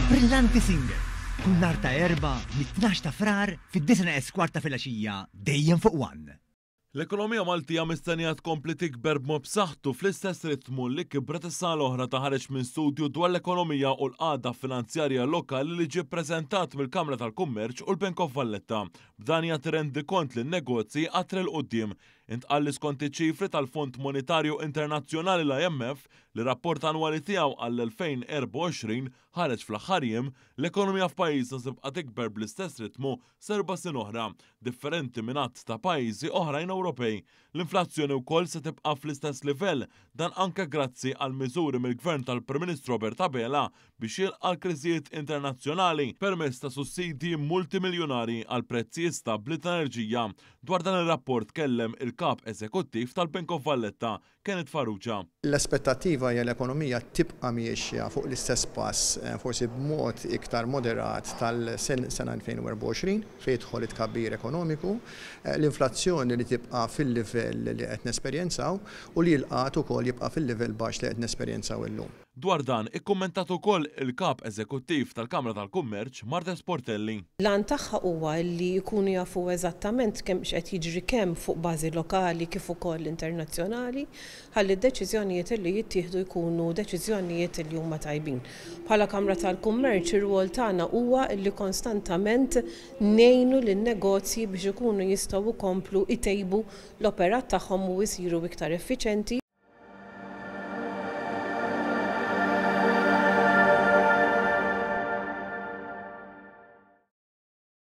Brillanti Singers, kull nhar ta' Erbgħa mit-12 ta' Frar fid-9:45 ta' filgħaxija dejjem fuq One. L-ekonomija Maltija mistennija tkompli tikber b'mod b'saħħtu fl-istess ritmu li kibret is-sena l-oħra ta' ħareġ minn studju dwar l-ekonomija u l-qagħda finanzjarja lokali li ġie ppreżentat mill-Kamra tal-Kummerċ u l-Bank of Valletta. B'dan jagħti rendikont lin-negozji għat-triq 'il quddiem. Intqal li skont iċ-ċifri tal-Fond Monetarju Internazzjonali l-IMF, li r-rapport annwali tiegħu għall-2024 ħareġ fl-aħħar jiem, l-ekonomija f'pajjiżna se tibqa' tikber bl-istess ritmu s'erba' snin oħra, differenti minn għadd ta' pajjiżi oħrajn Ewropej. L-inflazzjoni wkoll se tibqa' fl-istess livell, dan anke grazzi għal miżuri mill-Gvern tal-Prim Ministru Robert Abela biex jilqa' l-kriżijiet internazzjonali permezz ta' sussidji multimiljunarji għal prezzijiet stabbli ta' enerġija. Dwar dan ir-rapport tkellem il-Kap Eżekuttiv tal-Bank of Valletta, Kenneth Farrugia. L-aspettattiva hija l-ekonomija tibqa' miexja fuq l-istess pass, forsi b'mod iktar moderat tal-sena 2024 fejn jidħol it-tkabbir ekonomiku, l-inflazzjoni li tibqa' fil-livell li qed nesperjenzaw u li l-qgħad ukoll jibqa' fil-livell baxx li qed nesperjenzaw illum. Dwar dan ikkummentat ukoll il-Kap Eżekuttiv tal-Kamra tal-Kummerċ, Marthese Portelli. L-għan tagħha huwa li jkunu jafu eżattament kemm x'qed jiġri kemm fuq bażi lokali kif ukoll internazzjonali ħalli d-deċiżjonijiet li jittieħdu jkunu deċiżjonijiet li huma tajbin. Bħala Kamra tal-Kummerċ ir-rwol tagħna huwa li konstantament ngħinu lin-negozji biex ikunu jistgħu jkomplu jtejbu l-operat tagħhom u jsiru iktar effiċenti.